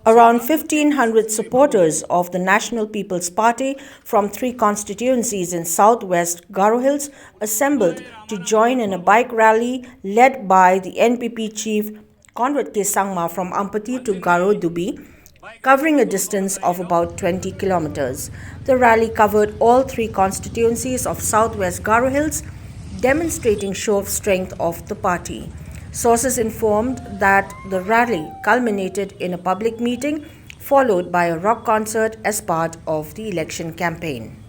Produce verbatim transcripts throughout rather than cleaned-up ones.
Around fifteen hundred supporters of the National People's Party from three constituencies in southwest Garo Hills assembled to join in a bike rally led by the N P P chief Conrad K Sangma from Ampati to Garo Dubi, covering a distance of about twenty kilometers. The rally covered all three constituencies of southwest Garo Hills, demonstrating show of strength of the party. Sources informed that the rally culminated in a public meeting followed by a rock concert as part of the election campaign.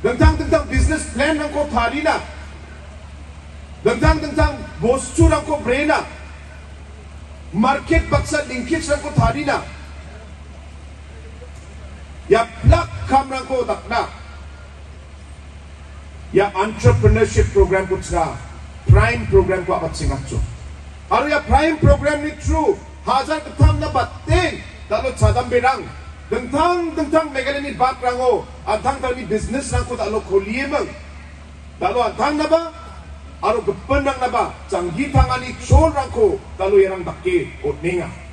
Dingtang dingtang business plan-rangko tarina, dingtang dingtang bosturangko brena, market baksa linkage-rangko tarina, ia plak kamrangko dakna, ia entrepreneurship program-ko chra, Prime program-ko a·bachengatjo. Aro ia Prime program-ni through hajar gittamna bateng dalo chadamberang dingtang dingtang Meghalayani bakrango an·tangtangni business-rangko dalo kolieming. Dalo an·tangnaba aro gipinrangnaba janggi tangani cholrangko dalo iarang dake on·enga.